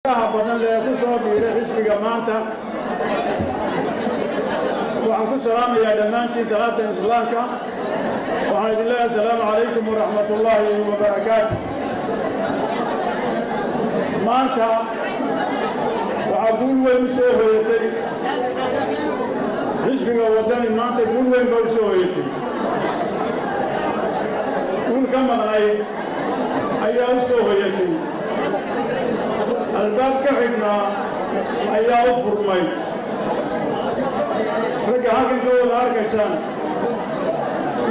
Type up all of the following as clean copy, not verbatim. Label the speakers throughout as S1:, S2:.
S1: Badan lee ku soo biiray xisbiga maanta, waxaan ku salaamayaa dhammaantiin salaatan Islaamka. Waxaan idin leeyahay: asalaamu calaykum waraxmat ullaahi wabarakaatu. Maanta waxaa guul weyn u soo hoyatay xisbiga Waddani. Maanta guul weyn baa u soo hoyatay, guul ka maqnayd ayaa u soo hoyatay, albaab ka xidhnaa ayaa u furmay. Ragga halkan ka wada arkaysaan,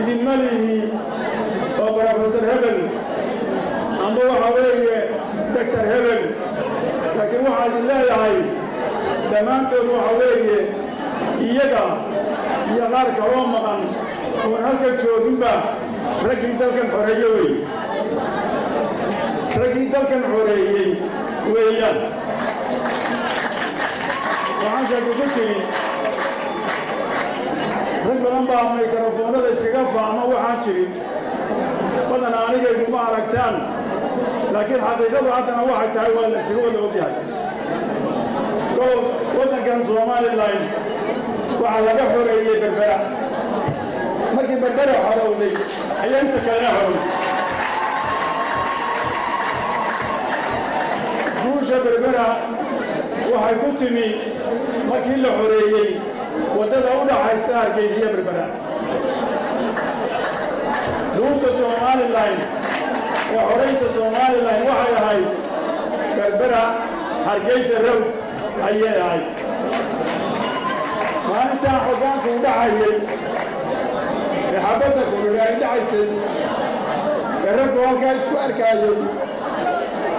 S1: idinma lihi waa Professor hebel ama waxa weeye Doctor hebel, laakiin waxaa idin leeyahay dhammaantood waxa weeye iyaga iyo qaar kaloo maqan oon halkan jooginba raggii dalkan xoreeye wey, raggii dalkan xoreeyey weeyaan. Waxaan sheeka ku tiri, rag badan baa mikrofoonada iskaga faamo. Waxaan jirin badan anigayguma aragtaan, laakiin xaqiiqadu haddana waxay tahay waa la isaga wada ogyahay. Gobol waddankan Somaliland waxaa laga xoreeyey Berbera. Markii Berbera xorowday ayaa inta kalena xorowday. Guusha Berbera waxay ku timi markii la xoreeyey waddada u dhaxaysa Hargeysiya Berbera. Dhuunta Somaliland ee xoraynta Somaliland waxay ahayd Berbera Hargeysa road ayay ahayd. Maalintaa xoggaanku u dhacayey ee xabadda kululi ay dhacaysay ee raggu halkaa isku arkaayey,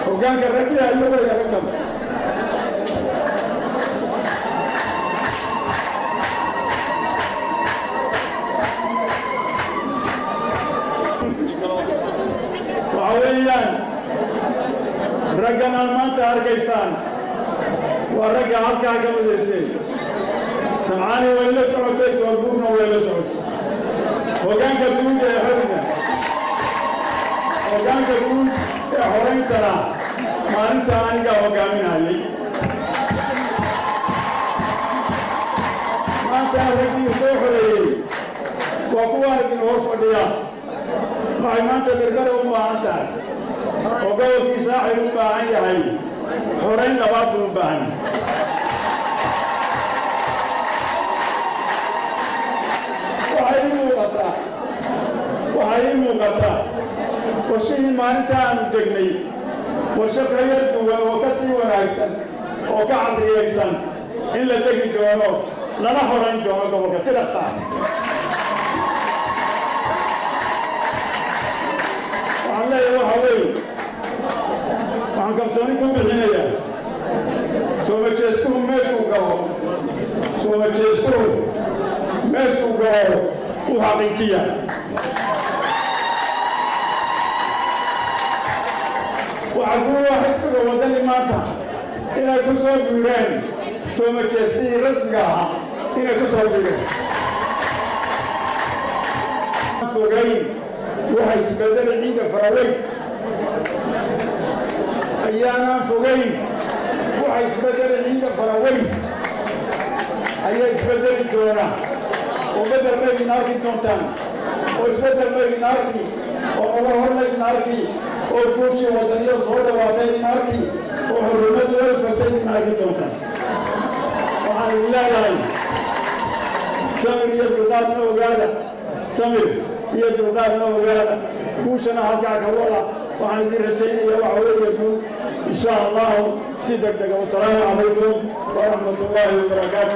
S1: hoggaanka raggii ayo weya raggan. Waxa weeyaan raggan aad maanta arkaysaan waa ragga halkaa ka midaysay. Samcaani way la socotay, Koonfurna way la socotay. Hoggaanka guud ee xorna, hoggaanka guud ee xorayntana maalinta anigaa hoggaaminayay. Maantana raggii soo xoreeyey waa kuwaan idin hor fadhiya. Waxay maanta Berbera u baahan tahay oo gobolkii Saaxil u baahan yahay xorayn labaad buu u baahan yahay. Waxay ii muuqataa, waxay ii muuqataa qorshihii maalinta aanu degnay qorshe ka yar duwan oo ka sii wanaagsan oo ka casriyaysan in la degi doono, lana horayn doono gobolka si dhaqsa ah. Waxaan leeyahay waxa weeye, waxaan kalsooni ku bixinayaa soomajeeskuhu meeshuu galo, soomajeeskuhu meeshuu galo u xaqiijiya. Waxaa kuwa xisbiga Waddani maanta inay ku soo biireen soomajeestihii rasmiga ahaa, inay ku soo biireen fogayn. Waxay isbedelay ciidda faraweyn ayaanaan fogayn, waxay isbedelay ciidda faraweyn ayaa isbedeli doona, oo bedel maydin arki doontaan, oo isbeddel maydin arki, oo nolol hor maydin arki, oo guushii wadaniyo soo dhawaatay idin arki, oo xurrimadu olfasay idin arki doontaan. Waxaan idin leeyahay samir iyo dulqaadna ogaada, samir iyo dulqaadna ogaada, guushana halkaa ka wada. Waxaan idin rajaynaya waxa weeye guul, insha Allahu, si deg dega. Wasalaamu calaykum waraxmat ullaahi wabarakaatu.